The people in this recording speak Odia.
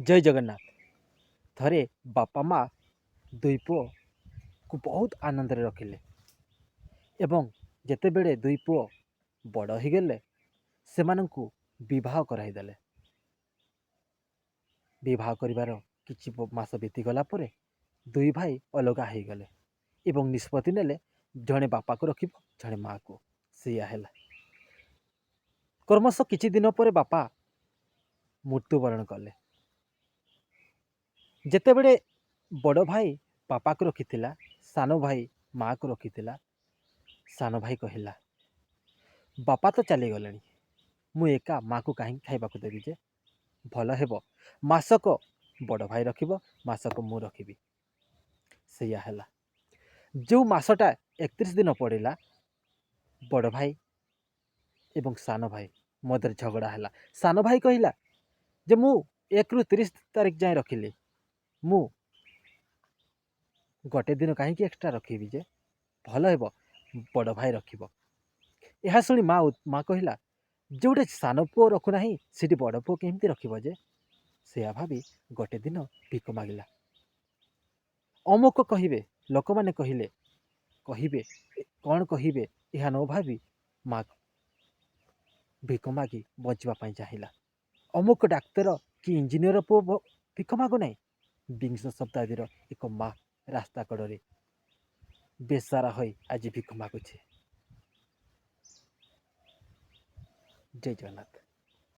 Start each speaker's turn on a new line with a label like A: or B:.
A: ଜୟ ଜଗନ୍ନାଥ। ଥରେ ବାପା ମା ଦୁଇ ପୁଅକୁ ବହୁତ ଆନନ୍ଦରେ ରଖିଲେ ଏବଂ ଯେତେବେଳେ ଦୁଇ ପୁଅ ବଡ଼ ହୋଇଗଲେ, ସେମାନଙ୍କୁ ବିବାହ କରାଇଦେଲେ। ବିବାହ କରିବାର କିଛି ମାସ ବିତିଗଲା ପରେ ଦୁଇ ଭାଇ ଅଲଗା ହୋଇଗଲେ ଏବଂ ନିଷ୍ପତ୍ତି ନେଲେ, ଜଣେ ବାପାକୁ ରଖିବ, ଜଣେ ମାଆକୁ। ସେଇଆ ହେଲା। କ୍ରମଶଃ କିଛି ଦିନ ପରେ ବାପା ମୃତ୍ୟୁବରଣ କଲେ। ଯେତେବେଳେ ବଡ଼ ଭାଇ ବାପାକୁ ରଖିଥିଲା, ସାନ ଭାଇ ମାଆକୁ ରଖିଥିଲା, ସାନ ଭାଇ କହିଲା, "ବାପା ତ ଚାଲିଗଲେଣି, ମୁଁ ଏକା ମାଆକୁ କାହିଁକି ଖାଇବାକୁ ଦେବି ଯେ? ଭଲ ହେବ, ମାସକ ବଡ଼ ଭାଇ ରଖିବ, ମାସକ ମୁଁ ରଖିବି।" ସେଇଆ ହେଲା। ଯେଉଁ ମାସଟା 31 ଦିନ ପଡ଼ିଲା, ବଡ଼ ଭାଇ ଏବଂ ସାନ ଭାଇ ମଧ୍ୟରେ ଝଗଡ଼ା ହେଲା। ସାନ ଭାଇ କହିଲା ଯେ ମୁଁ 1ରୁ 30 ତାରିଖ ଯାଏଁ ରଖିଲି, ମୁଁ ଗୋଟେ ଦିନ କାହିଁକି ଏକ୍ସଟ୍ରା ରଖିବି ଯେ? ଭଲ ହେବ, ବଡ଼ ଭାଇ ରଖିବ। ଏହା ଶୁଣି ମା କହିଲା, "ଯେଉଁଠି ସାନ ପୁଅ ରଖୁନାହିଁ, ସେଠି ବଡ଼ ପୁଅ କେମିତି ରଖିବ ଯେ?" ସେୟା ଭାବି ଗୋଟେ ଦିନ ଭିକ ମାଗିଲା। ଅମୁକ କହିବେ, ଲୋକମାନେ କହିଲେ କହିବେ, କ'ଣ କହିବେ, ଏହା ନ ଭାବି ମା ଭିକ ମାଗି ବଞ୍ଚିବା ପାଇଁ ଚାହିଁଲା। ଅମୁକ ଡାକ୍ତର କି ଇଞ୍ଜିନିୟର ପୁଅ ଭିକ ମାଗୁନାହିଁ, ବିଂଶ ଶତାବ୍ଦୀର ଏକ ମା ରାସ୍ତା କଡ଼ରେ ବେସାରା ହୋଇ ଆଜି ଭିକ ମାଗୁଛି। ଜୟ ଜଗନ୍ନାଥ।